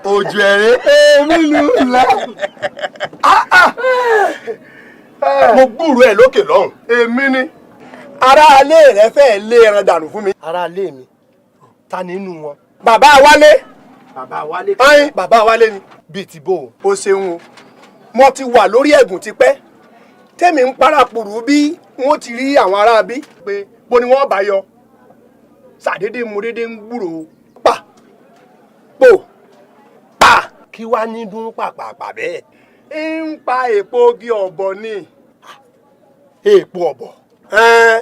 Ojú ẹ̀rẹ́. Èmi lù ú lẹ́. Mo gbúròó ẹ lókè lọ́hùn. Èmi ni. Aráalé rẹ fẹ́ẹ́ lé ẹran dànù fún mi. Aráalé mi, ta nínú wọn? Bàbá Wálé. Bàbá Wálé. Ayin, bàbá Wálé ni. Bíi ti bó o? O ṣeun o. Mo ti wà lórí ẹ̀gùn tipẹ́. Tẹ́mi ń parapùrù bí wọ́n ti rí àwọn ará bí pé bó ni wọ́n bá yọ. Ṣàdédé mo dédé ń gbúròó. Pa! Po! Pa! Kí wá ní dún pàpàpà bẹ́ẹ̀? Ń pa èpo igi ọ̀bọ ni. Èèpo ọ̀bọ. Ẹn,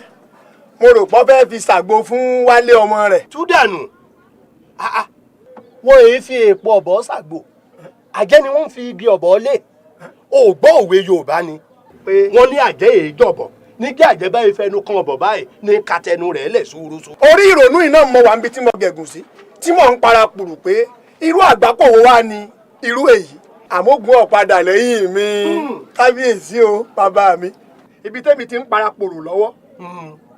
mo rò pé ó fẹ́ fi ṣàgbo fún Wálé ọmọ rẹ̀. Tú dànù. Wọ́n èé fi èèpo ọ̀bọ ṣàgbo. Àjẹ́ ni wọ́n ń fi igi ọ̀bọ lé. O gbọ́ òwe Yorùbá ni. Pé wọ́n ní àjẹ́ èé jọ̀bọ̀. Nígbà àjẹ́ báyìí fẹnu kan ọ̀bọ̀ báyìí ní katẹnu rẹ̀ lẹ̀ ṣúrúṣú. Orí ìrònú iná mo wà níbi tí mo gẹ̀gùn sí, tí mò ń parapùrù pé irú àgbákò wo wá ni irú èyí. Àmógún ọ̀padà lẹ́yìn mi. Kábíyèsí o, bàbá mi. Ibi tẹ́mi ti ń parapùrù lọ́wọ́.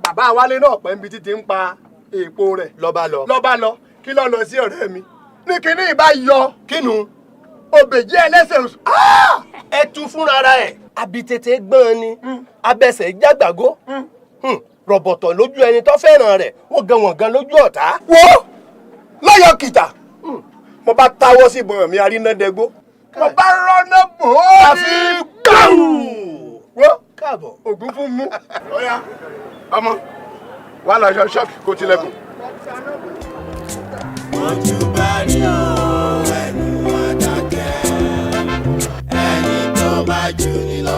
Bàbá Wálé náà pẹ́ níbi tí ti ń pa èèpo rẹ̀. Lọ́ba lọ. Lọ́ba lọ. Kí ló lọ sí ọ̀rẹ́ mi? Ní kinní ìbá yọ. Kínú? Òbèjì ẹlẹ́sẹ̀ oṣù. Ẹ tu fúnra ẹ̀. Abitètè gbọ́n ni. Abẹsẹ̀ jágbàgó. Rọ̀bọ̀tọ̀ lójú ẹni tó fẹ́ràn rẹ̀. Wọ́n gan wọ̀n gan lójú ọ̀tá. Wo lọ́yọ̀ kìtà. Mo bá táwọ́ sí ìbọn mi arínádẹ́gbó. Mo bá rọ́nà bò ó. Àfi gbàù. Wo Káàbọ̀. Ògún fún mú. Ọ̀ya ọmọ wà lọ ṣọ́ọ̀ṣì kó tilẹ̀kùn. Ojú bá rí o, ẹnu àdàkẹ́. Ẹni tó bá jù ní lọ,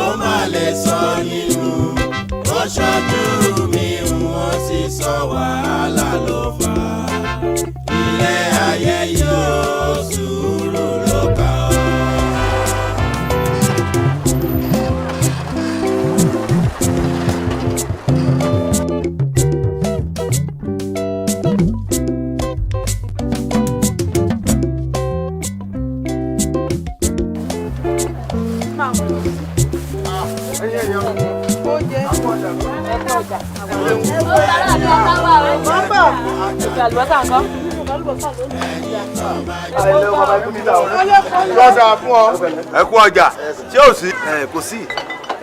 ó má lè sọ nínú. Ó ṣojú mi, wọ́n sì sọ wàhálà ló fà á. Ilé ayé yóò sùúrù ló kàn. Lọ́dà fún ọ. Ẹ kú ọjà, ṣé ò sí? Ẹ kò sí.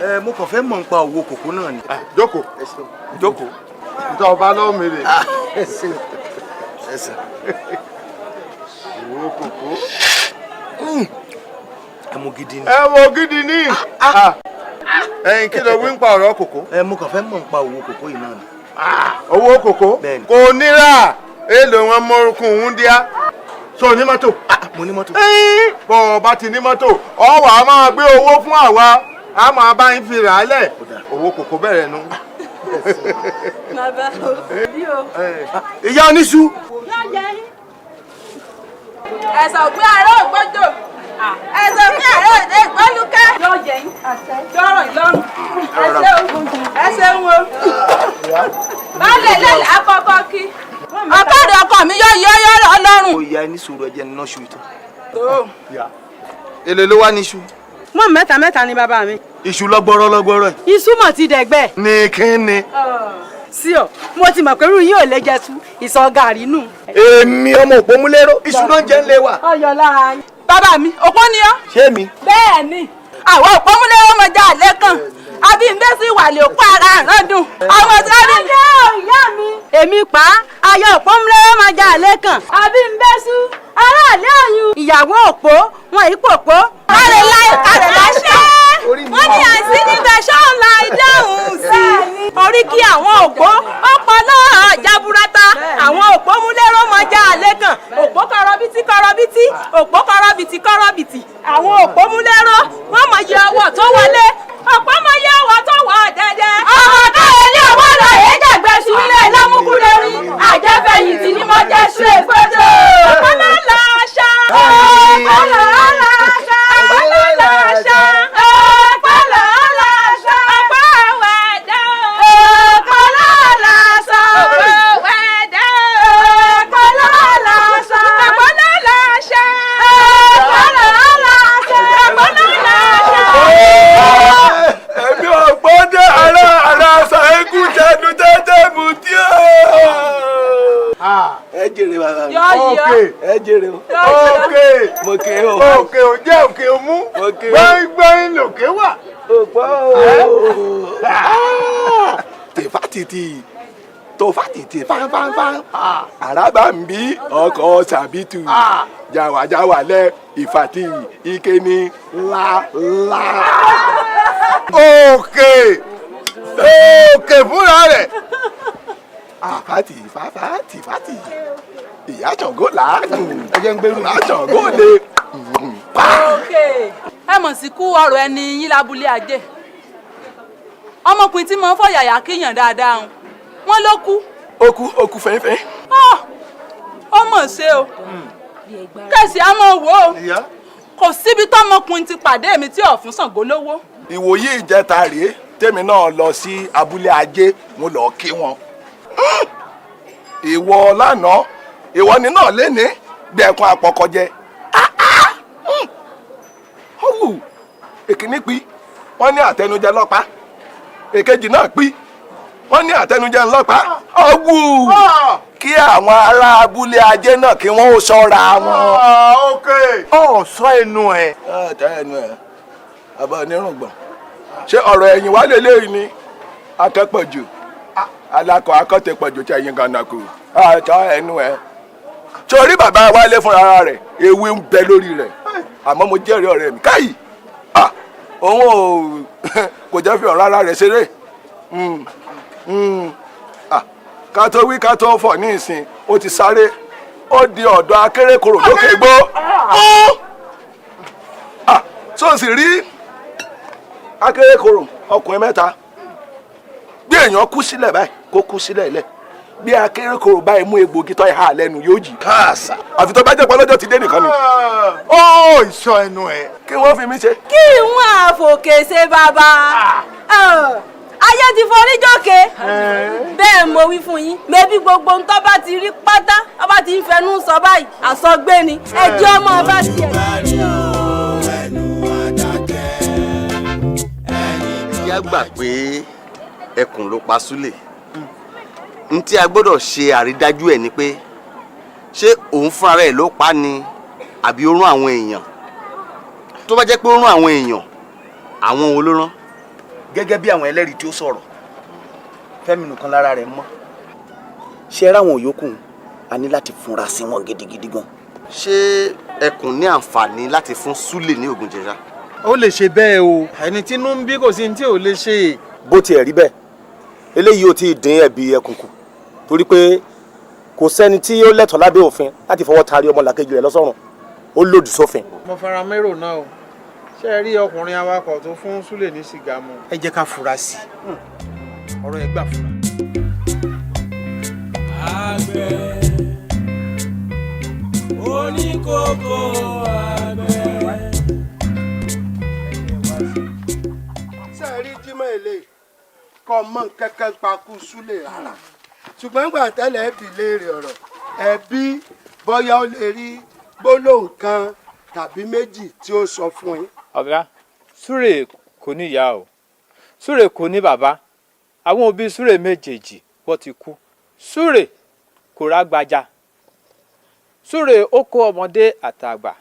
Ẹ mo kàn fẹ́ mọ̀ nípa òwò kòkó náà ni. Jókòó, jókòó. Ìtọ́ ọba lọ́wọ́ mi rè. Òwò kòkó. Ẹmu gidi ni. Ẹmu gidi ni. Ẹyin kí ló wí ń pa ọ̀rọ̀ kòkó? Ẹ mo kàn fẹ́ mọ̀ nípa òwò kòkó yìí náà ni. Owó kòkó? Kò níra. Èlò wọn mọ́rùkún ń díá. So ní mọ́tò? Mo ní mọ́tò. Bọ̀ ọ bá ti ní mọ́tò, ọ wà á máa gbé owó fún àwa. A máa bá yín fi rà á lẹ̀. Owó kòkó bẹ̀rẹ̀ nu. Bàbá o, bí o. Ìyá oníṣu. Ẹ̀sọ̀ pé àárọ̀ ògbójò. Ẹ̀sọ̀ pé àárọ̀ òde ìgbọ́lúkẹ́. Yóò jẹ yín. Yọ̀rọ̀ ìlọ́run. Ẹ ṣeun. Ẹ ṣeun o. Baálé lẹ́lẹ̀ akọ́kọ́ kí. Ọ̀kadà ọkọ mi yóò yọ yọ̀rọ̀ ọlọ́run. Ó yá ní sùúrù ẹjẹ nínú ṣu ìtàn. Èlé ló wá níṣu. Mọ́ mẹ́ta mẹ́ta ni bàbá mi. Iṣu lọ́gbọ́rọ́ lọ́gbọ́rọ́. Iṣu mọ̀ ti dẹ̀gbẹ́. Ní kíni? Sí ọ, mo ti mọ̀ pé irú yín ò lè jẹ tú ìsọ̀ gàrí nù. Èmi ọmọ òpómúléró, iṣu ló ń jẹ ń lé wa. Ọyọ lára yín. Bàbá mi, òpó ni ọ́. Ṣé mi? Bẹ́ẹ̀ ni, àwọn òpómúléró mọ já àlẹ́ kan. Àbí ń bẹ́ sí ìwàlẹ̀ òkú ara àrán dùn. Àwọn tí wọ́n ní. Ọjọ́ ìyá mi. Èmi pa ayọ̀ òpómúléró mọ já àlẹ́ kan. Àbí ń bẹ́ sú aráàlú ọ̀yún. Ìyàwó òpó wọn yìí pòpó. Kárẹ̀ láì kárẹ̀ láṣẹ́. Wọ́n ní àìsí níbẹ̀ ṣọ́ọ̀la ìdáhùn sí. Orí kí àwọn òpó ọpọlọ jaburata. Àwọn òpó múlẹ́rọ̀ mọjá àlẹ́ kan. Òpó kọrọbìtì kọrọbìtì. Òpó kọrọbìtì kọrọbìtì. Àwọn òpó múlẹ́rọ̀ wọ́n mọ iye ọwọ́ tó wọlé. Òpó mọ iye ọwọ́ tó wọ̀ dẹ́dẹ́. Ọmọ káyọ̀ ní ọwọ́ lọ èyí dàgbẹ́ sùn ilé lámúkúlórí. Àjẹfẹ̀yìntì ni mo jẹ́ sùn ègbodò. Òpó máa ń lọ aṣọ. Òpó lọ aṣọ. Òpó lọ aṣọ. Òpó lọ aṣọ. Òpó wẹ̀dẹ̀. Òpó lọ aṣọ. Òpó wẹ̀dẹ̀. Òpó lọ aṣọ. Òpó lọ aṣọ. Òpó lọ aṣọ. Òpó lọ aṣọ. Ẹ jèrè o. Òkè. Mo ké o. Òkè ò jẹ́ òkè ò mú. Gbẹ́ngbẹ́ng lòkè wà. Òpó o. Tèfà tìtì tòfà tìtì fánfánfán. Àràbà ń bí ọkọ̀ sàbítù. Jàwàjàwà lẹ ìfàtì ike ní ńlá ńlá. Òkè. Òkè fúnra rẹ̀. Àfàtì fàfàtì fàtì. Ìyá Ṣàngó làágùn. Ìyá Ṣàngó lè. Òkè. Ẹ mọ̀ sí kú ọ̀rọ̀ ẹni yín lábúlé ajé. Ọmọkùnrin tí mo ń fọ̀yàyà kíyàn dáadáa ń. Wọ́n ló kú. Ó kú, ó kú fẹ́ńfẹ́. Ó mọ̀ ṣe o. Kẹ̀sì á mọ̀ wò ó. Kò síbi tọ́mọkùnrin ti pàdé mi tí ọ̀fun Ṣàngó lówó. Ìwòyí ìjẹta rèé tèmi náà lọ sí abúlé ajé, mo lọ kí wọn. Ìwọ lánàá, ìwọ ni náà léni gbẹ̀kun àpọ̀kọ̀jẹ. Ọ̀wù èkíní pi, wọ́n ní àtẹnujẹ lọ́pàá. Èkejì náà pi, wọ́n ní àtẹnujẹ ńlọ́pàá. Ọ̀wù kí àwọn ará abúlé ajé náà kí wọ́n ó ṣọ́ra wọn. Ọ̀ sọ ẹnu ẹ̀. Ọ̀ tẹ́ ẹnu ẹ̀, àbá onírùngbọ̀n. Ṣé ọ̀rọ̀ ẹ̀yìn wá lélẹ́yìn ni? Akẹ́pọ̀jù, alakọ̀ akọ́tẹ̀pọ̀jù tí ẹ̀yin ganan kù. Àtọ́ ẹnu ẹ̀. Torí bàbá Wálé fúnra rẹ̀, ewu ń bẹ lórí rẹ̀. Àmọ́ mo jẹ́rìí ọ̀rẹ́ mi. Káyì! Òun ò kò jẹ́ fi ọ̀rọ̀ ara rẹ̀ ṣeré. Ká tó wí ká tó fọ̀ ní ìsìn, ó ti sáré. Ó di ọ̀dọ̀ akérèkọ́rò lókè gbó. Sọ sì rí akérèkọ́rò ọkùnrin mẹ́ta. Bí èèyàn kú sílẹ̀ báyìí, kó kú sílẹ̀ lẹ̀. Bí akérèkọ́rò báyìí mú egbògi tó ìhà lẹ́nu yóò jì. Káàsà. Àfi tó bá jẹ́ pé ọlọ́jọ́ ti dé nìkan ni. Ó ìsọ ẹnu ẹ̀. Kí wọ́n fi mí ṣe. Kí wọ́n àfòkè ṣe bàbá. Ayé ti forí jókè. Bẹ́ẹ̀ mo wí fún yín. Mẹ́bí gbogbo ń tọ́ bá ti rí pátá, ọba ti ń fẹnu sọ báyìí, àsọgbé ni. Ẹ jẹ́ ọmọ ọba tiẹ̀. Ìyá gbà pé ẹkùn ló pa Súlè. N tí a gbọ́dọ̀ ṣe àrídájú ẹ̀ ni pé ṣé òun fúnra rẹ̀ ló pa ni àbí ó rán àwọn èèyàn. Tó bá jẹ́ pé ó rán àwọn èèyàn, àwọn wo ló rán? Gẹ́gẹ́ bí àwọn ẹlẹ́rìí tí ó sọ̀rọ̀, Fẹ́mi nìkan lára rẹ̀ mọ́. Ṣé ẹ ráwọn yòókù, a ní láti fúnra sí wọn gidigidi gan. Ṣé ẹkùn ní àǹfààní láti fún Súlè ní ògùn jẹjẹrẹ? Ó lè ṣe bẹ́ẹ̀ o, ẹni tí inú ń bí kò sí ní tí ò lè ṣe. Bó tiẹ̀ rí bẹ́ẹ̀, eléyìí ò tí ì dín ẹ̀bi ẹkùn kù, torí pé kò sẹ́ni tí ó lẹ́tọ̀ọ́ lábẹ́ òfin láti fọwọ́ taari ọmọlàkejì rẹ̀ lọ́sọ̀rùn, ó lòdì sófin. Mo fara mérò náà o, ṣé ẹ rí ọkùnrin awakọ̀ tó fún Súlè ní sìgá mu? Ẹ jẹ́ ká fura sí i, ọ̀rọ̀ ẹ̀ gbà fura. Àgbẹ̀ oníkókó àgbẹ̀. Ṣé ẹ rí Jímọ̀ èlé kọ́ mọ́ kẹ́kẹ́ pa kú Súlè rárá, ṣùgbọ́n gbà tẹ́lẹ̀ ẹbí léèrè ọ̀rọ̀ ẹbí bóyá ó lè rí gbólóhùn kan tàbí méjì tí ó sọ fún yín. Ọ̀gá, Súlè kò ní ìyá o, Súlè kò ní bàbá, àwọn òbí Súlè méjèèjì wọ́n ti kú. Súlè kò rágbájá. Súlè ó kó ọmọdé àtàgbà,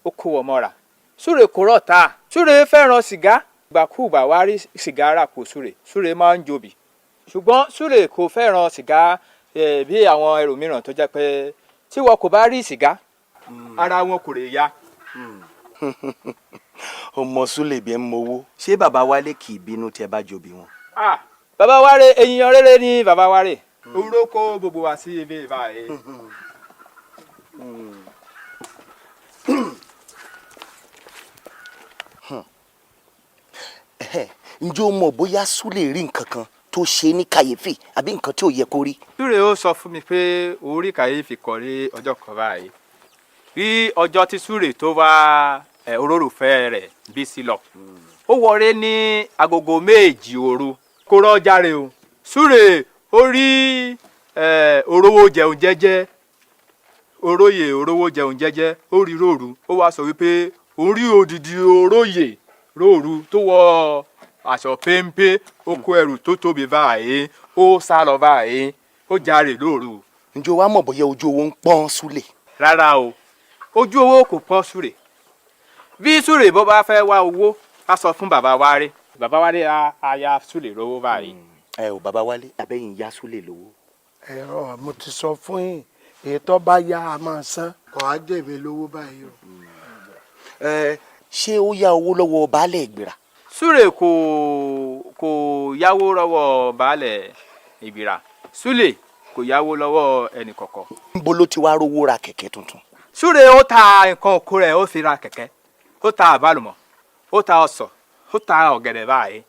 ó kó wọn mọ́ra. Súlè kò rọ̀ta. Súlè fẹ́ràn sìgá. Ìgbàkúùgbà wá rí sìgá rà kò Súlè, Súlè máa ń jòbì. Ṣùgbọ́n Súlè kò fẹ́ràn sìgá bí àwọn ẹlòmíràn tó jẹ́ pé tí wọn kò bá rí sìgá, ara wọn kò lè yá. Ọmọ Súlè bí ẹ ń mowó. Ṣé bàbá Wálé kì í bínú tí ẹ bá jòbì wọn? Bàbá Wálé èèyàn rere ni bàbá Wálé. Òun kó gbogbo wa sí ibi ìbáyé. Ǹjẹ́ o mọ̀ bóyá Súlè rí nǹkan kan tó ṣe ní kàyéfì àbí nǹkan tí ò yẹ kó rí? Súlè ó sọ fún mi pé òun rí kàyéfì kan rí ọjọ́ kan báyìí. Rí ọjọ́ tí Súlè tó wá olólùfẹ́ rẹ̀ Bísí lọ. Ó wọlé ní agogo 2 òru. Kó rọ́jà rè o. Súlè ó rí orówó jẹun jẹ́jẹ́. Oróyè orówó jẹun jẹ́jẹ́, ó rí róòru. Ó wá sọ wípé òun rí odidi oróyè róòru tó wọ aṣọ péńpé, ó kó ẹrù tó tóbi báyìí, ó sá lọ báyìí, ó járe lóru. Ǹjẹ́ o wá mọ̀ bóyá ojú owó ń pọ́n Súlè? Rárá o, ojú owó kò pọ̀ Súlè. Bí Súlè bó bá fẹ́ wá owó, á sọ fún bàbá Wálé. Bàbá Wálé á yá Súlè lówó báyìí. Ẹ ò, bàbá Wálé, abẹ́yìn yá Súlè lówó. Ẹ̀rọ mo ti sọ fún yín, èyí tó bá yá a máa san, kò á jẹ̀bi lówó báyìí o. Ẹ ṣé ó yá owó lọ́wọ́ baálẹ̀ Ìgbìrà? Súlè kò yáwó lọ́wọ́ baálẹ̀ Ìgbìrà. Súlè kò yáwó lọ́wọ́ ẹnì kọ̀ọ̀kan. Níbo ló ti wá rówó ra kẹ̀kẹ́ tuntun? Súlè ó ta nǹkan oko rẹ̀, ó fi ra kẹ̀kẹ́. Ó ta àbálùmọ̀, ó ta ọsàn, ó ta ọ̀gẹ̀dẹ̀ báyìí.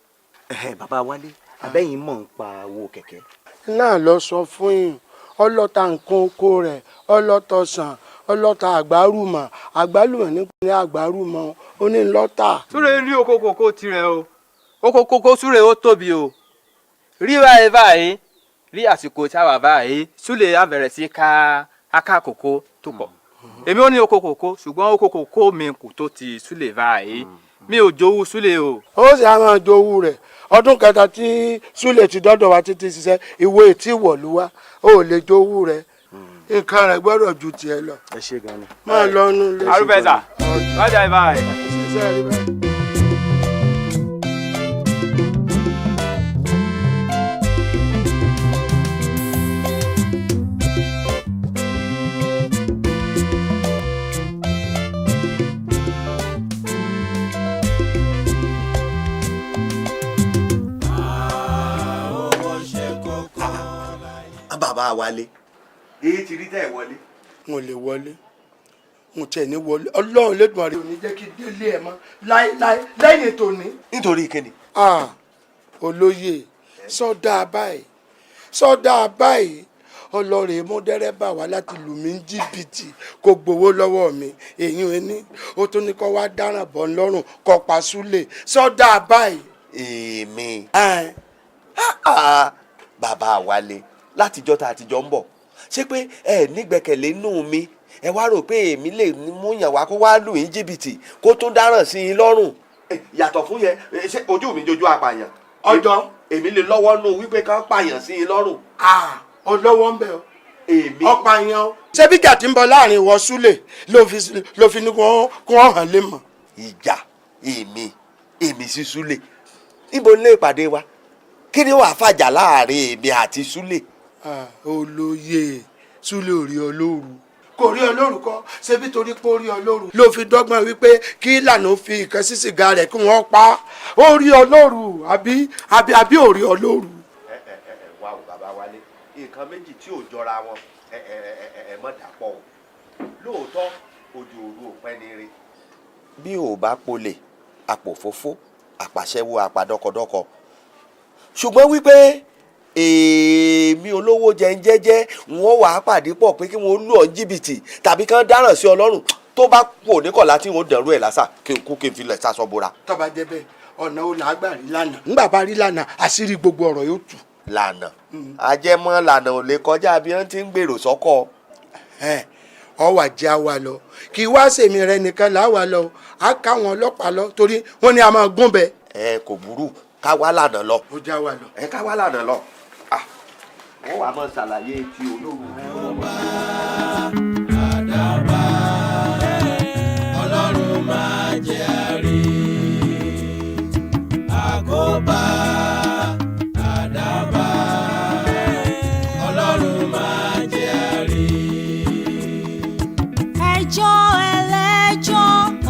Bàbá Wálé, abẹ́yìn mọ̀ ń pa owó kẹ̀kẹ́. Náà lọ sọ fún yín, ọlọ́ta nǹkan oko rẹ̀, ọlọ́tọ̀sán, ọlọ́ta àgbárùmọ̀, àgbálùmọ̀ ní àgbárùmọ̀ ó ní lọ́tà. Súlè rí oko kòkó tirẹ̀ o, oko kòkó Súlè ó tóbi o. Rí báyìí báyìí, rí àsìkò tí a wà báyìí, Súlè á bẹ̀rẹ̀ sí ká aká kòkó tó pọ̀. Èmi ò ní oko kòkó, ṣùgbọ́n oko kòkó mi kò tó ti Súlè báyìí. Mi ò jowú Súlè o. Ó sì á máa jowú rẹ̀. Ọdún kẹta tí Súlè ti dọ́dọ̀ wa títí ṣiṣẹ́ ìwé ètí ìwọ̀lú wa, ó lè jowú rẹ̀. Nǹkan rẹ̀ gbọ́dọ̀ ju tiẹ̀ lọ. Ẹ ṣe gan ni. Máa lọ nú ilé. Arúfẹ́sà wájà báyìí. Ṣiṣẹ́ rí báyìí. Bàbá Wálé, èyí ti rí tẹ́ ẹ̀ wọlé. N ò lè wọlé, n ò tiẹ̀ ní wọlé. Ọlọ́run lẹ́dùn àrẹ ò ní jẹ́ kí délé ẹ̀ mọ́ láéláé lẹ́yìn tòní. Nítorí kíni? Olóyè, sọdá báyìí, sọdá báyìí, ọlọ́rẹ̀ mú dẹ́rẹ́bà wá láti lù mí ní jìbìtì kó gbowó lọ́wọ́ mi. Èyí ò ní ó tún ní kó wá dáràn bọ́ lọ́rùn kó pa Súlè. Sọdá báyìí. Èmi bàbá Wálé, látijọ́ tá a ti jọ ń bọ̀, ṣé pé ẹ nígbẹ́kẹ̀lé nù mí? Ẹ wá rò pé èmi lè mú yàn wá kó wá lù yín jìbìtì kó tún dáràn sí yín lọ́rùn. Yàtọ̀ fún yẹn, ṣé ojú mi jojú apààyàn? Ọjọ́ èmi lè lọ́wọ́ nù wípé ká pààyàn sí yín lọ́rùn. Ọlọ́wọ́ ń bẹ̀ ọ́. Èmi ọ̀pààyàn o. Ṣé bí ìjà tí ń bọ̀ láàrin ìwọ Súlè ló fi ní kí wọ́n hàn lé mọ̀? Ìjà èmi sí Súlè, níbo ní ìpàdé wa? Kí ni wàá fàjà láàrin èmi àti Súlè? Olóyè, Súlè ò rí ọ lóru. Kò rí ọ lóru kọ́, ṣebí torí pé ó rí ọ lóru ló fi dọ́gbọ́n wípé kí ìlànà fi ìkan sí sìgá rẹ̀ kí wọ́n pa á. Ó rí ọ lóru àbí àbí àbí ò rí ọ lóru. Ẹ ẹ ẹ wá o, bàbá Wálé, nǹkan méjì tí ò jọra wọn, ẹ ẹ ẹ ẹ mọ̀ dàpọ̀ o. Lóòótọ́ ojú òru ò pẹ́ ní rí. Bí ò bá polè, àpòfófó, àpàṣẹwó, àpàdọkọdọkọ, ṣùgbọ́n wípé èmi olówó jẹun jẹ́jẹ́, wọ́n wàá pàdé pọ̀ pé kí wọ́n lù ọ́ jìbìtì tàbí kán dáràn sí Ọlọ́run, tó bá kú òníkọ̀lá tí wọ́n dẹ̀rú ẹ̀ lásà kí n kú kí n fi lẹ̀ sásọ bora. Tó bá jẹ́ bẹ́ẹ̀, ọ̀nà wo là á gbà rí lánàá? Ńgbà bá rí lánàá, àṣírí gbogbo ọ̀rọ̀ yóò tú. Lànà ajẹmọ́ lànà ò lè kọjá bí wọ́n ti ń gbèrò sọ́kọ̀. Ọ wà jẹ́ àwa lọ, kí wá sèmi rẹ nìkan là á wà lọ, á káwọn ọlọ́pàá lọ torí wọ́n ní a máa gún bẹ́ẹ̀. Ẹ kò burú, ká wá lànà lọ. Ó já wa lọ. Ẹ ká wá lànà lọ. Wọ́n wàá máa ṣàlàyé ti olóògùn. Ọlọ́run máa jẹ́ àrí àkóbá àdábá, Ọlọ́run máa jẹ́ àrí. Ẹjọ́ ẹlẹ́jọ́,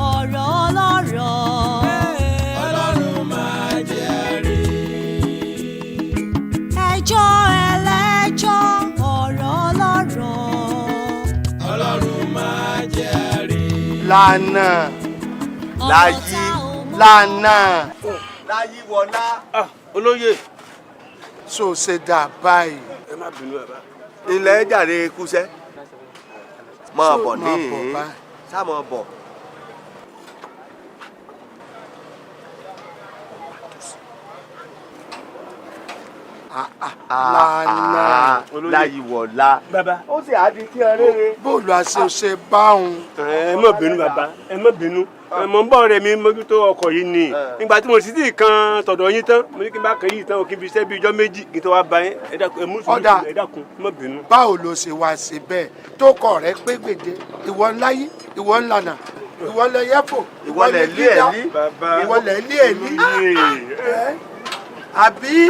ọ̀rọ̀ ọlọ́rọ̀. Ọlọ́run máa jẹ́ àrí. Ẹjọ́ ẹlẹ́jọ́, ọ̀rọ̀ ọlọ́rọ̀. Ọlọ́run máa jẹ́ àrí. Lànà. Láyé. Lànà. Láyé wọlá. Olóyè. So ṣe dà báyìí. Ẹ má bínú ẹ bá. Ilẹ̀ jàre kúṣẹ́. Máa bọ̀ Máa ní bọ̀ báyìí. Sá máa bọ̀. Lànà. Láyìíwọ̀lá. Bàbá. Ó sì á di kí ẹ rere. Bóòlù àṣeṣe báwọn. Ẹ má bínú bàbá, ẹ má bínú. Mo ń bọ̀ rẹ̀ mi mójútó ọkọ̀ yìí ni. Nígbà tí mo sì ti kan tọ̀dọ̀ yín tán, mo ní kí n bá kan yìí tán, kí n fi iṣẹ́ bíi ijọ́ méjì kí n tó wá bá yín. Ẹ dákun, ẹ mú sùúrù, ẹ dákun, ẹ má bínú. Báwo ló ṣe wá ṣe bẹ́ẹ̀ tó kọ̀ rẹ pé gbèdé ìwọ ńláyé, ìwọ ńlànà, ìwọ lẹ yẹ́fò, ìwọ lẹ lé ẹ̀ lí, ìwọ lẹ lé ẹ̀ lí. Àbí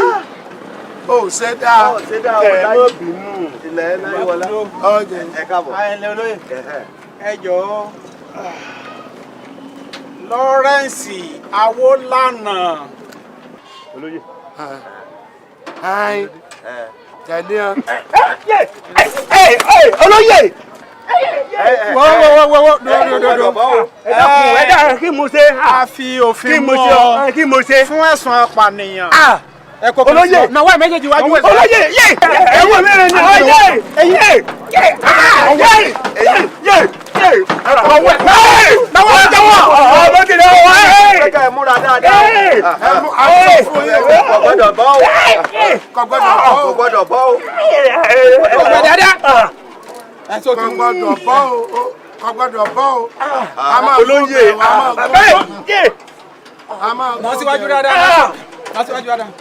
o ṣe dáa. O ṣe dáa, ẹ má bínú. Ilẹ̀ Láyìíwọlá. Ẹ káàbọ̀. Ẹ ǹlẹ́ olóyè. Ẹ jọ̀ọ́. Lawrence Awólànà. Olóyè. Ayi tẹ̀lé ọ. Olóyè. Wọ́wọ́wọ́wọ́ dòdòdòdò. Ẹ dákun, ẹ dákun, kí mo ṣe. A fi òfin mú ọ kí mo ṣe. Fún ẹ̀sùn apànìyàn. Olóyè. Nàwọ́ ẹ̀ méjèèjì wájú. Olóyè yé. Ẹ̀wọ̀n mi rẹ̀ ni. Olóyè yé yé yé yé yé. Ọwọ́ ẹ̀ náwó náwó ọmọ ti náwó ẹ̀. Ẹ múra dáadáa. Kò gbọ́dọ̀ bọ́ o. Kò gbọ́dọ̀ bọ́ o. Kò gbọ́dọ̀ bọ́ o. Kò gbọ́dọ̀ dáadáa. Kò gbọ́dọ̀ bọ́ o. Kò gbọ́dọ̀ bọ́ o. Olóyè. Nà síwájú dáadáa. Nà síwájú dáadáa.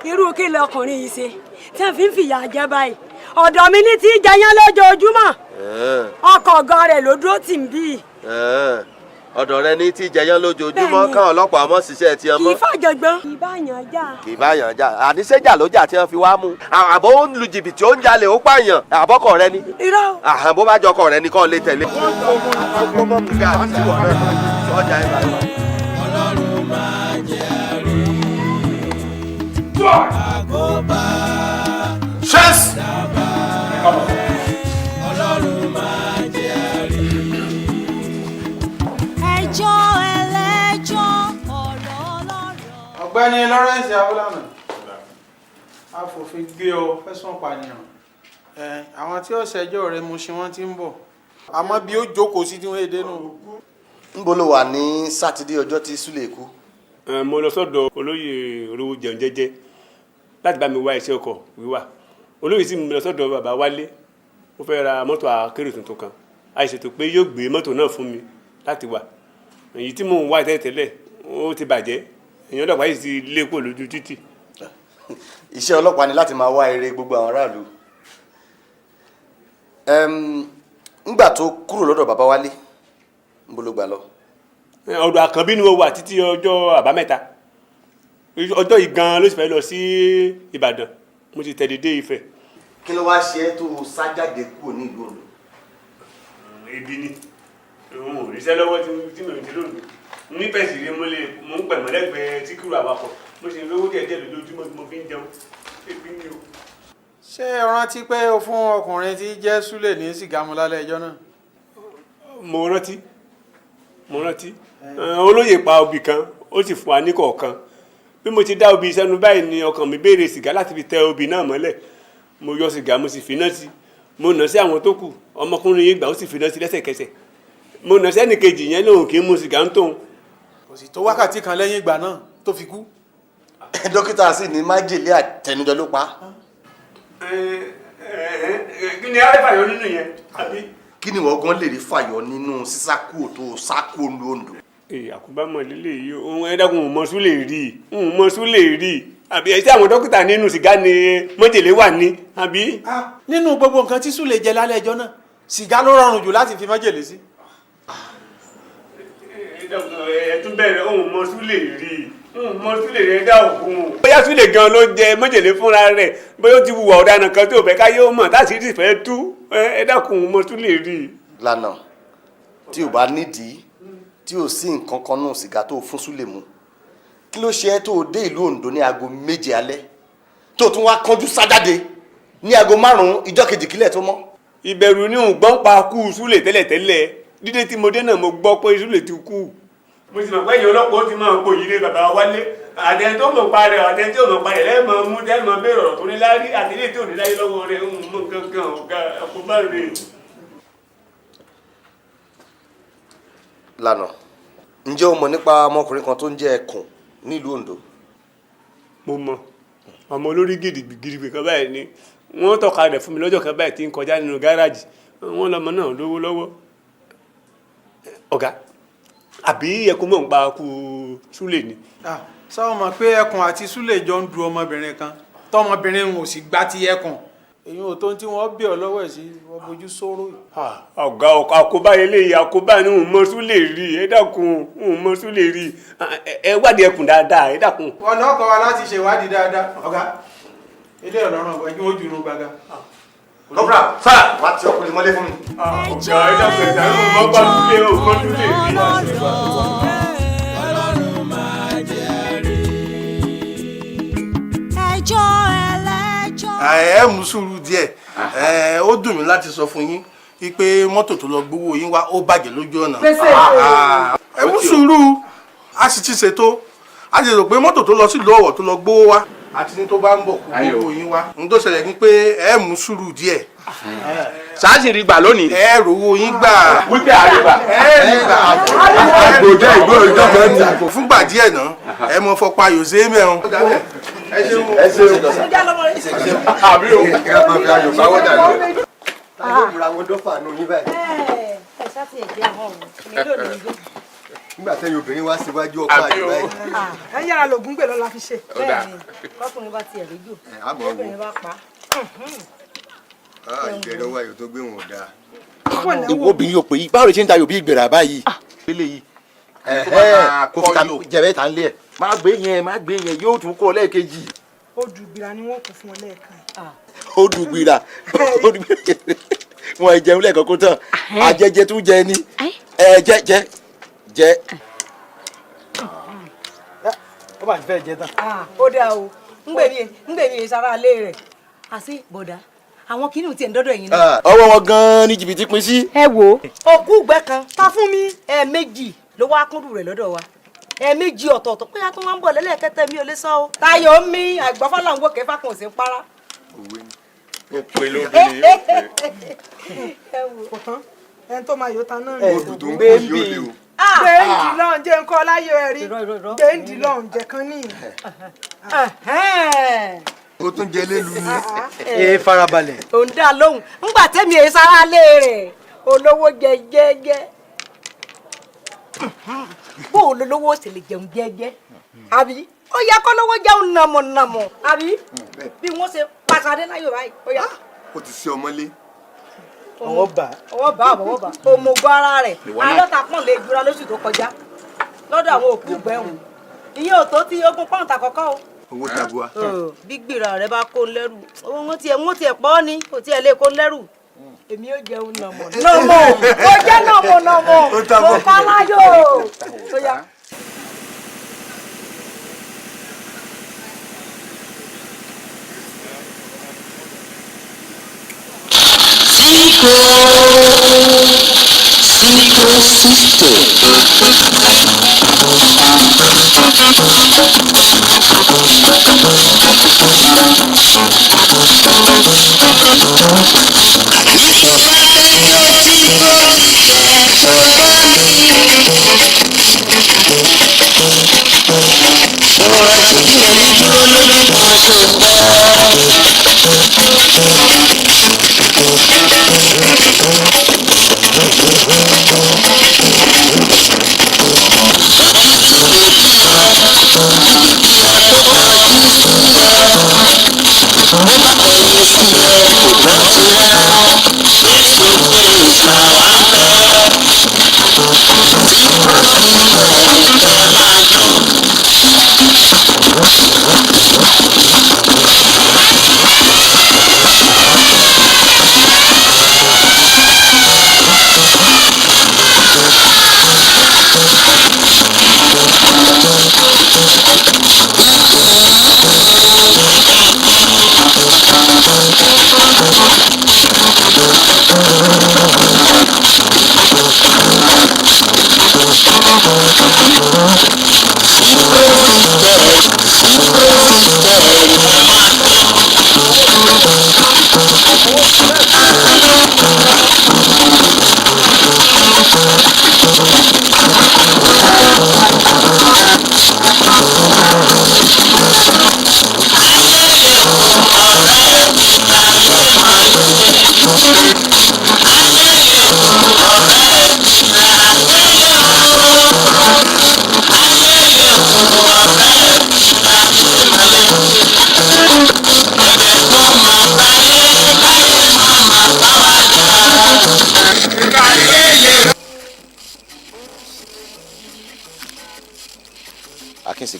Irú kí lọkùnrin yìí ṣe tí wọn fi ń fìyà jẹ báyìí? Ọ̀dọ̀ mi ní tí í jẹyán lójoojúmọ́, ọkọ̀ ọ̀gá rẹ̀ ló dúró tì ń bí. Ọ̀dọ̀ rẹ ní tí jẹyán lójoojúmọ́, káwọn ọlọ́pàá mọ̀ ṣiṣẹ́ tí ọmọ. Kì í fàjọgbọ́n. Kì í bá yàn jà. Kì í bá yàn jà. Àníṣẹ́jà ló jà tí wọ́n fi wá mú. Àbọ̀ ó ń lu jìbìtì, ó ń jalè, ó pààyàn. Àbọ̀kọ̀ rẹ ni. Irọ́. Àhàn bó bá jọkọ̀ rẹ ni kò lè tẹ̀lé. Ọlọ́run máa jẹ́ rí àkóbá. Ṣẹ́sì. Ọlọ́run máa jẹ́ rí. Ẹjọ́ ẹlẹ́jọ́ ọ̀rọ̀ ọlọ́rọ̀. Ọ̀gbẹ́ni Lawrence Awólànà, afòfin gbé ọ fẹ̀sùn pànìyàn. Àwọn tí ó ṣẹjọ́ rẹ̀ mú sí wọn ti ń bọ̀, àmọ́ bí ó jókòó sí tí wọ́n èdè nù. Níbo ló wà ní sátidé ọjọ́ tí Súlè kú? Mo lọ sọ́dọ̀ olóyè olówó jẹun jẹ́jẹ́ láti bá mi wá iṣẹ́ ọkọ̀ wíwà. Olóyè sì mú mi lọ sọ́dọ̀ bàbá Wálé, ó fẹ́ ra mọ́tò akérò tuntun kan. A ṣètò pé yóò gbé mọ́tò náà fún mi láti wà. Èyí tí mò ń wá tẹ́lẹ̀tẹ́lẹ̀ ó ti bàjẹ́, èèyàn ọlọ́pàá yìí ti lé kúrò lójú títì. Iṣẹ́ ọlọ́pàá ni láti máa wá eré gbogbo àwọn aráàlú. Ńgbà tó kúrò lọ́dọ̀ bàbá Wálé, ńbo ló gbà lọ? Ọ̀dọ̀ Àkànbí ni mo wà títí ọjọ́ àbámẹ́ta. Ọjọ́ yìí gan-an ló sì fẹ́ lọ sí Ìbàdàn, mo ti tẹ̀lé dé Ifẹ̀. Kí ló wá ṣe é tó sá jáde kúrò ní ìlú Oǹdó? Ebi ni òun ò ríṣẹ́ lọ́wọ́ tí mi ò ti lónìí. Níbẹ̀ sì rí mo lè mo ń pẹ̀mọ́ lẹ́gbẹ̀ẹ́ síkírù awakọ̀, mo sì ń lówó díẹ̀ díẹ̀ lójoojúmọ́ tí mo fi ń jẹun. Ebi ni o. Ṣé o rántí pé o fún ọkùnrin tí jẹ́ Súlè ní sìgá mu lálẹ́ ẹjọ́ náà? Mo rántí, mo rántí. Olóyè pa obì kan, ó sì fún wa ní kọ̀ọ̀kan. Bí mo ti dá obì sẹ́nu báyìí ni ọkàn mi béèrè sìgá láti fi tẹ obì náà mọ́lẹ̀. Mo yọ sìgá, mo sì finá sí. Mo nà sí àwọn tó kù, ọmọkùnrin yìí gbà, ó sì finá sí lẹ́sẹ̀kẹsẹ̀. Mo nà sẹ́nì kejì yẹn lóhùn kì í mu sìgá ń tóun. Kò sì tó wákàtí kan lẹ́yìn ìgbà náà tó fi kú. Dókítà sì ní májèlé àtẹnujẹ ló pa á. Kí ni a fàyọ nínú yẹn? Kí ni wọ́n gan lè rí fàyọ nínú sísákúò tó sákúò ní Oǹdó? Àkóbámọ̀ lílé yìí, òun ẹ dákun, òun mọ Súlè rí, òun mọ Súlè rí. Àbí ẹ sí àwọn dókítà nínú sìgá ni májèlé wà ní, àbí? Nínú gbogbo nǹkan tí Súlè jẹ lálẹ́ ẹjọ́ náà, sìgá ló rọrùn jù láti fi májèlé sí. Ẹ tún bẹ̀rẹ̀, òun mọ Súlè rí, òun mọ Súlè rí, dá òkun. Bóyá Súlè gan ló jẹ májèlé fúnra rẹ̀, bóyá ó ti hùwà ọ̀daràn kan tí ò fẹ́ káyé ó mọ̀ táṣìírí sì fẹ́ tú. Ẹ dákun, òun mọ Súlè rí. Lànà tí ò bá nídìí tí ò sí nǹkan kan nù sìgá tó fún Súlè mu, kí ló ṣe é tó o dé ìlú Oǹdó ní aago 7 alẹ́ tó tún wá kánjú sájáde ní aago 5 ìjọ́ kejì kílẹ̀ tó mọ́? Ìbẹ̀rù ni òun gbọ́n pa kú Súlè tẹ́lẹ̀tẹ́lẹ̀. Dídé tí mo dé náà mo gbọ́ pé Súlè ti kú. Mo sì mọ̀ pé èèyàn ọlọ́pàá ó ti máa pò yí lé bàbá Wálé. Àtẹni tó mọ̀ pa rẹ̀, àtẹni tí ò mọ̀ pa rẹ̀ lẹ́ẹ̀mọ̀ mú tẹ́ẹ̀mọ̀ béèrè ọ̀rọ̀ tó ní láárí àti ilé tí ò ní láyé lọ́wọ́ rẹ̀ ń mú kankan ọ̀gá àkóbá rẹ̀. Lànà, ǹjẹ́ o mọ̀ nípa ọmọkùnrin kan tó ń jẹ́ Ẹkùn nílùú Oǹdó? Mo mọ ọmọ olórí gidigidi kan báyìí ni wọ́n tọ́ka rẹ̀ fún mi lọ́jọ́ kan báyìí tí ń kọjá nínú gáràjì. Wọ́n lọ́mọ náà lówó lọ́wọ́. Ọ̀gá, àbí ẹkún mọ̀ ń pa kú Súlè ni? Sọ mọ̀ pé Ẹkùn àti Súlè jọ ń du ọmọbìnrin kan, tọmọbìnrin ò sì gbá ti Ẹkùn. Èyí ò tó ń tí wọ́n bí ọ lọ́wọ́ ẹ̀ sí wọ́n bójú sóró yìí. Ọ̀gá, àkóbá eléyìí, àkóbá ni òun mọ Súlè rí. Ẹ dákun, òun mọ Súlè rí. Ẹ wádìí Ẹkùn dáadáa, ẹ dákun. Wọn náà kọ́ wa láti ṣèwádìí dáadáa. Ọ̀gá, ilé ọlọ́run ọ̀gbọ́n ẹjú ojú inú gbàgà. Kọ́pùrà sáà wá ti ọkùnrin mọ́lé fún mi. Ọ̀gá, ẹ dákun, ẹ dákun, mọ́ bá Súlè ò mọ́ Súlè rí. Ẹjọ́ ẹlẹ́jọ́. Ẹ mú sùúrù díẹ̀. Ó dùn mí láti sọ fún yín wípé mọ́tò tó lọ gbowó yín wá, ó bàjẹ́ lójú ọ̀nà. Ẹ mú sùúrù, a sì ti ṣètò, a ti rò pé mọ́tò tó lọ sílùú Ọ̀wọ̀ tó lọ gbowó wá àti ní tó bá ń bọ̀ kó gbowó yín wá. Ohun tó ṣẹlẹ̀ ni pé ẹ mú sùúrù díẹ̀. Sáàsì rí gbà lónìí. Ẹ rówó yín gbà. Wípé àrígbà. Ẹ rí gbà. Àgbòjẹ́ ìgboro ìjọba ti. Fúngbà díẹ̀ náà, ẹ mọ fọpa yòzé mẹ́rin. Ẹ ṣeun. Ẹ ṣeun. Àbí o. Ẹ máa fi ayò báwọ̀ dà lọ. Ta ló múra wọn dọ́fà nù yín báyìí? Ẹ ṣáà ti ẹ̀jẹ̀ àwọn ọ̀hún mi lónìí gbé. Nígbà tẹ́yìn obìnrin wá síwájú ọkọ àyè báyìí. Ẹ yára lògùn gbè lọ́la fi ṣe. Bẹ́ẹ̀ni, bọ́kùnrin bá tiẹ̀ rédíò, àmọ́ wo. bọ́kùnrin bá pa á. Ìbẹ̀rẹ̀ ọwọ́ ayò tó gbé wọn ò dáa. Ìwọ obìnrin yóò pè yí, báwo lè ṣe ń tayò bí ìgbèrà báyìí? Eléyìí kò fi ta jẹ̀bẹ́ ta ń lé ẹ̀. Má gbé yẹn, má gbé yẹn, yóò tún kó ọ lẹ́ẹ̀kejì. Ó dù gbìrà ni wọ́n kò fún ọ lẹ́ẹ̀kan. Ó dù gbìrà, ó dù gbìrà. Wọn jẹun lẹ́ẹ̀kan kó tán, ajẹjẹ tún jẹ ni. Ẹ jẹ jẹ jẹ. Ó bá ti fẹ́ jẹ tán. Ó dáa o, ń gbèmí sára ilé rẹ̀. Àṣé bọ̀dá, àwọn kìnìún tiẹ̀ ń dọ́dọ̀ ẹ̀yin náà. Ọwọ́ wọn gan-an ní jìbìtì pín sí. Ẹ wo òkú ìgbẹ́ kan ta fún mi, ẹ̀ẹ̀mejì ló wá kúndùn rẹ̀ lọ́dọ̀ wa, ẹ̀ẹ̀mejì ọ̀tọ̀ọ̀tọ̀ pé a tún wá ń bọ̀ lẹ́lẹ́kẹ́tẹ́, mi ò lè sọ o. Táyọ̀ ń mi àgbọ̀fọ́lá ń wò kẹfà kan ò sí ń para. Òwe ni. Ó pe lóbìnrin, ó pe. Kò tán, ẹni tó máa yóò ta náà. Odù tó ń kú yìí ó le o. Gbẹ̀ǹdì lọ́hùn jẹ́ nǹkan láyé ẹ̀ rí. Gbẹ̀ǹdì lọ́hùn jẹ́ kan ní. Ó tún jẹ lélu ni. Ẹ farabalẹ̀. Ò ń dá lóhùn ńgbà tẹ́mi èyí sára lé rẹ̀, olówó jẹ jẹ́jẹ́. Bó o lolówó sì lè jẹun jẹ́jẹ́, àbí ó yẹ kó lówó jẹun nàmọ̀nàmọ̀, àbí bí wọ́n ṣe pàṣadé láyò báyìí ó yá. Ó ti ṣe ọmọlé. Ọwọ́ bá. Ọwọ́ bá, ọwọ́ bá òmùgọ̀ ara rẹ̀. 50 pọ́n lè jura lóṣù tó kọjá lọ́dọ̀ àwọn òkú gbẹ̀hùn. Ìyẹn ò tó tí ogún pọ́n tàkọ́kọ́ o. Owó tabua. Bí gbìrà rẹ bá kó lẹ́rù, owó wọn tiẹ̀ pọ́ ni kò tiẹ̀ lè kó lẹ́rù. Èmi ò jẹun nàmọ̀ nàmọ̀, mo jẹ́ nàmọ̀ nàmọ̀, mo kọ́ láyò tó yá. Sico, Sico, Sister.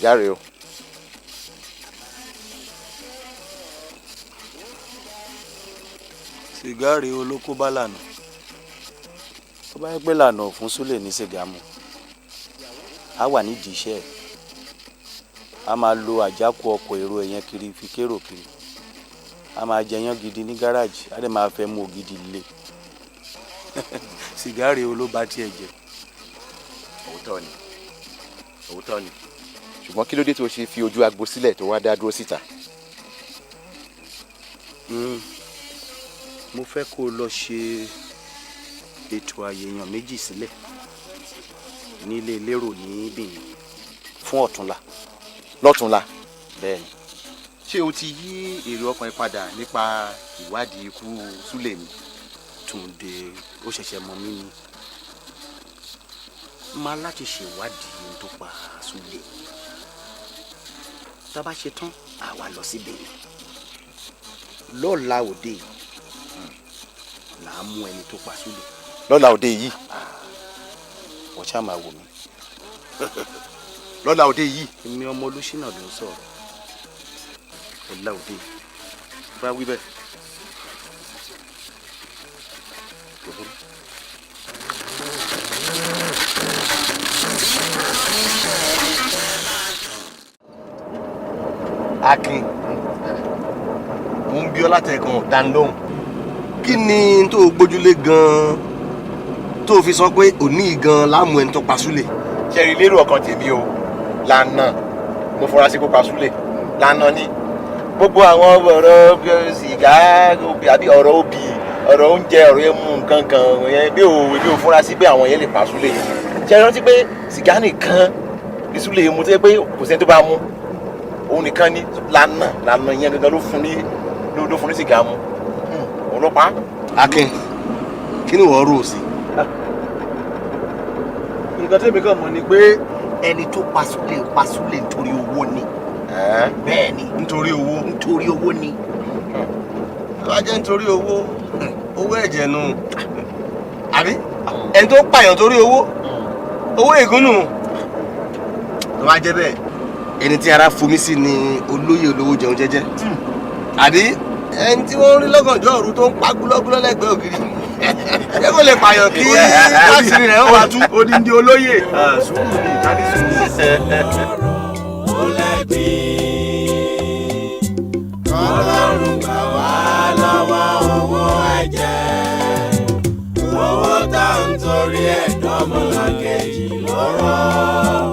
Sìgá rèé o. Sìgá rèé o ló kó bá lànà. Tó bá yẹ pé lànà ò fún Súlè ní sìgá mu, á wà nídìí iṣẹ́ ẹ̀, á máa lo àjákù ọkọ̀ èrò ẹ̀yẹn kiri fi kérò kiri, á máa jẹyán gidi ní gáràjì, á dẹ̀ máa fẹ́ mú ògidì lé. Sìgá rèé o ló bá tiẹ̀ jẹ́. Òótọ́ ni, òótọ́ ni, ṣùgbọ́n kí ló dé tó ṣe fi ojú agbo sílẹ̀ tó wá dá dúró síta? Mo fẹ́ kó o lọ ṣe ètò àyèyàn méjì sílẹ̀ nílé lérò ní Benin fún ọ̀túnla. Lọ́túnla? Bẹ́ẹ̀ni. Ṣé o ti yí èrò ọkàn ẹ padà nípa ìwádìí ikú Súlè ni? Túndé, ó ṣẹ̀ṣẹ̀ mọ̀ mí ni. Máa láti ṣèwádìí ohun tó pa Súlè. Tá a bá ṣe tán, àwa lọ sí Benin lọ́la òde yìí là á mú ẹni tó pa Súlè. Lọ́la òde yìí? Wọ́n ṣáà máa wò mí. Lọ́la òde yìí? Èmi ọmọ Olúṣínà ló ń sọ̀rọ̀. Ọ̀la òde yìí. Bá wí bẹ́ẹ̀. Kò burú. Akin, mo ń bí ọ látẹ̀kàn dánilóhùn. Kí ni tó o gbójúlé gan-an tó o fi sọ pé òní gan-an láàmú ẹni tó pa Súlè? Ṣẹ́rí, lérò ọkàn tèmi o, lànà mo fura sí kó pa Súlè. Lànà ni gbogbo àwọn ọ̀rọ̀ sìgá àbí ọ̀rọ̀ obì, ọ̀rọ̀ oúnjẹ, ọ̀rọ̀ ẹmu, nǹkan kan yẹn, bí ò fura sí pé àwọn yẹn lè pa Súlè. Ṣe rántí pé sìgá nìkan ní Súlè mu tó yẹ pé kò sẹ́ni tó bá mu, òun nìkan ni. Lànà lànà yẹn gangan ló fún ní ló fún ní sìgá mu, òun ló pa. Akin, kí ni wọ́n rò sí? Nǹkan tí èmi kàn mọ̀ ni pé ẹni tó pa Súlè pa Súlè nítorí owó ni. Bẹ́ẹ̀ ni. Nítorí owó. Nítorí owó ni. Tó bá jẹ́ nítorí owó, owó ẹ̀jẹ̀ nù. Àbí ẹni tó pààyàn torí owó, owó ègún nù. Tó bá jẹ́ bẹ́ẹ̀, ẹni tí ara fomi sí ni olóyè olówó jẹun jẹ́jẹ́. Àbí ẹni tí wọ́n ń rí lọ́gànjọ́ òru tó ń pa gúlọ́gúlọ́ lẹ́gbẹ̀ẹ́ ògiri, ṣé kò lè pààyàn kí láṣìírí rẹ̀ ó wá tú? Odindi olóyè. Sùúrù ni ìtàdí sùúrù. Ó lẹ́bi kọ́lọ́run gbà wá lọ́wọ́ owó ẹ̀jẹ̀, owó tá à ń torí ẹ̀ dọ́mọlàkejì lọ́rọ̀.